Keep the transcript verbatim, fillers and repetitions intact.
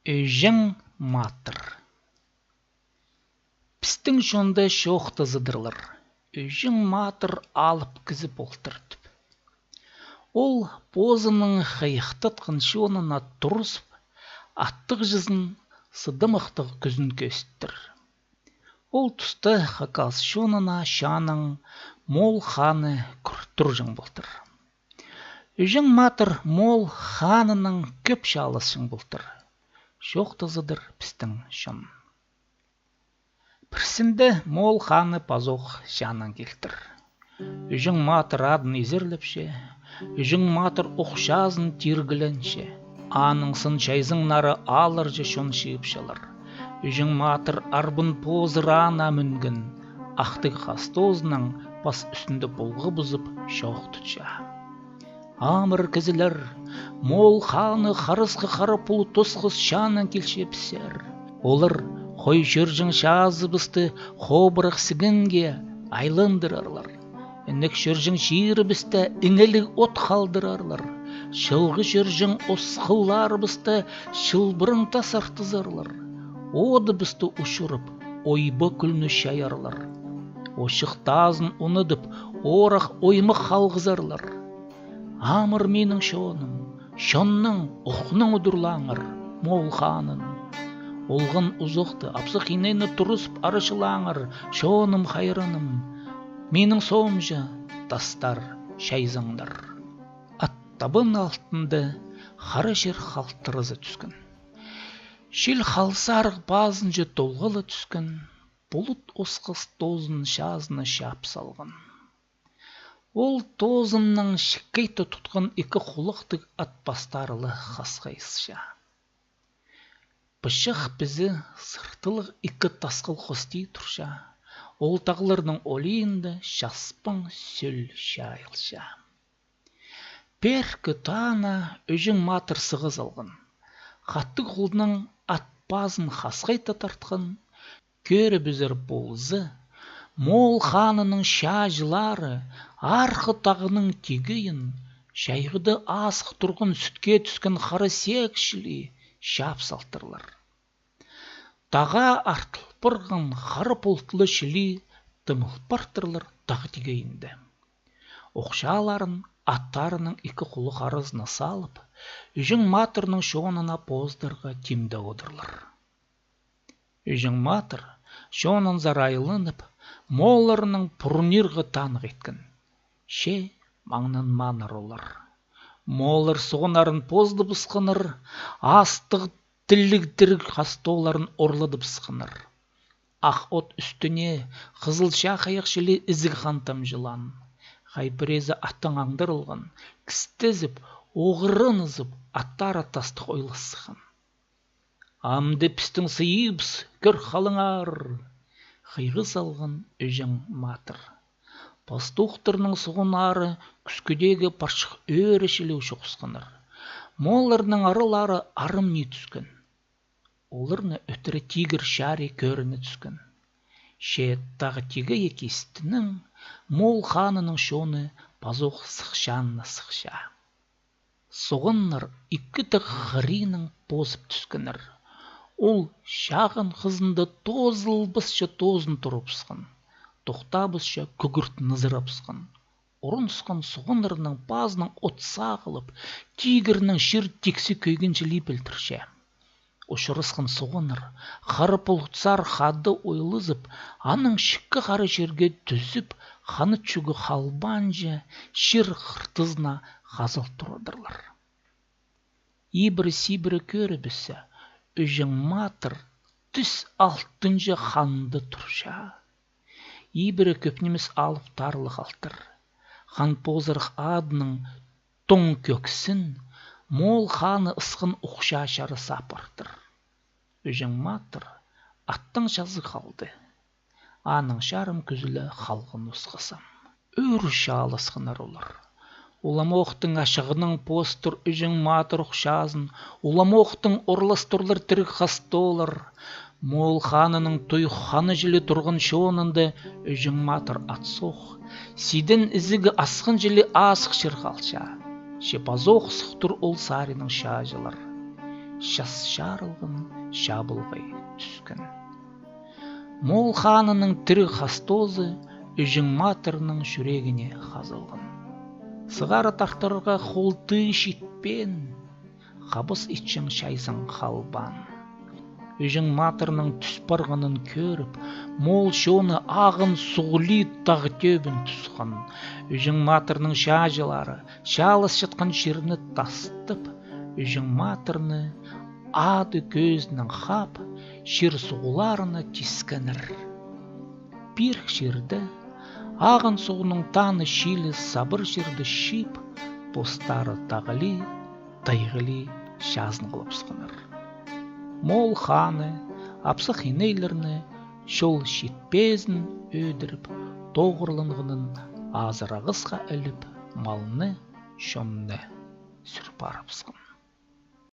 Ӱҷең матыр. Пістің чонда чоохтазадырлар, Ӱҷең матыр алып кізі полтыр тіп. Ол позының хыйыхтатхан чонына турызып, аттығ чызын, сыдамахтығ кӱзін кӧзіттір. Ол туста хакас чонына чаанаң Моол ханы кӱр турҷаң полтыр. Ӱҷең матыр Моол ханының кӧп чааласчаң полтыр. Чоохтазадыр пістің чон. Пірсінде Моол ханы пазох чаанаң килтір. Ӱҷең матыр адын изерлепче, Ӱҷең матыр ох чазын тиргіленче. Аның сын чайзаңнары аалларҷа чон чыыпчалар. Ӱҷең матыр арбын позы раана мӱнген, ахтығ хас тоозынаң пас ӱстӱнде полғабызып чоохтапча. Амыр кізілер, Моол ханы харасха хара пулут осхас чаанаң килче пісер. Олар хой чӧрҷең чазыбысты хобырах сігенге айландырарлар. Інек чӧрҷең чирібісті иңеліг от халдырарлар. Чылғы чӧрҷең осхылларыбысты чылбыраң тас артызарлар. Одыбысты учурып, ойба кӱлні чайарлар. Очых тазын ундадып, орах оймах халғызарлар. Амыр минің чоным, чоннаң, охнаң удурлаңар Моол ханын. Олған узахты, апсах инейні турызып арачылаңар, чоным, хайраным. Минің соомҷа тастар, чайзаңнар. Ат табан алтында хара чир халтыраза тӱскен. Чил халсарығ пазынҷа толғала тӱскен, пулут осхас тоозын чазына чаап салған. Ол тоозыннаң чіккейті тутхан ікі хулахтығ ат пастары ла хасхайысча. Пычах пізі сыртылығ ікі тасхыл хости турча, ол тағларның олиинда часпаң сӧл чайылча. Пееркі таана Ӱҷең матыр сыға салған. Хатығ холнаң ат пазын хасхайта тартхан, кӧрібізер полза, Моол ханының чааҷылары арғы тағның тигейін чайғыда азых турған сӱтке тӱскен хара сеек чіли чаап салтырлар. Тағаа артыл парған хара пулутлы чіли тымыл партырлар тағ тигейінде. Ох чааларын аттарының ікі хулах аразына салып, Ӱҷең матырның чонына поздарға тимде одырлар. Ӱҷең матыр чонынзар айланып, моолларның пурнирға танығ иткен. Че маңнанмааннар олар. Мооллар суғаннарын поздабысханнар, астығ тіліг тіріг хас тооларын орладыбысханнар. Ах от ӱстӱне хызыл чахайах чіли ізіг хан тамҷылаан. Хай піреезі аттаң аңдарылған, кістезіп, оғыранызып, аттары тастығ ойлас сыххан. Амды пістің сыйыбыс, кӧр халыңар! — хыйғы салған Ӱҷең матыр. Пастухтарның суғаннары кӱскӱдегі парчах ӧӧрі чіли чоғысханнар. Моолларның аралары арым ни тӱскен. Оларны ӧтіре тигір чарии кӧріне тӱскен. Че тағ тигейі кистінең Моол ханының чоны пазох сыхчаанына сыхча. Суғаннар ікі тағ хыриннаң позып тӱскеннер. Ол чағын хызында тоозылбасча тоозын турыбысхан, тохтабасча кӱгӱрт нызырабысхан. Орынысхан суғаннарның пазынаң от сағылып, тигірнің чир тиксі кӧйген чіли пілдірче. Учурасхан суғаннар хара пулутсар хада ойлазып, анаң чікке хара чирге тӱзіп, ханат чӱгі халбаанҷа, чир хыртызына хазал турадырлар. Ибіре-сибіре кӧрібіссе, Ӱҷең матыр тӱс алтынҷа ханда турча. Ибіре кӧп нимес алып тарыла халтыр. Хан позырах адының тоң кӧксін Моол ханы ысхан ухча чарыс апартыр. Ӱҷең матыр аттаң чазы халды. Аның чарым кӱзі ле халған осхас ам. Ӱр чааласханнар олар. Уламохтың ачығынаң поостыр Ӱҷең матыр ухчазын, уламохтың орластырлар тіріг хас тоолар. Моол ханының туй ханы чіли турған чонында Ӱҷең матыр ат соох, сиден ізігі асхан чіли азых чир халча. Че пазох сыхтыр ол саринаң чааҷылар. час чарылған, чабылғай тӱскен. Моол ханының тіріг хастозы Ӱҷең Матырның чӱрегіне хазылған. Сығара тартарға хол тыйы читпеен, хабыс итчең чайзаң халбаан. Ӱҷең Матырның тӱс парғанын кӧріп, моол чоны ағын суғлии тағ тӧбін тусхан. Ӱҷең Матырның чааҷылары чааласчатхан чирні тастап, Ӱҷең Матырны ады кӧзінең хаап, чир суғларына тискеннер. Пирік чирде ағын суғның таны чилі сабыр чирді чип, постары тағлии, тайғлии чазынғлапсханнар. Моол ханы апсах инейлерні чол читпезін ӧдіріп, тоғырланғанын азыр ағасха іліп, малны, чонны сӱр парыбысхан.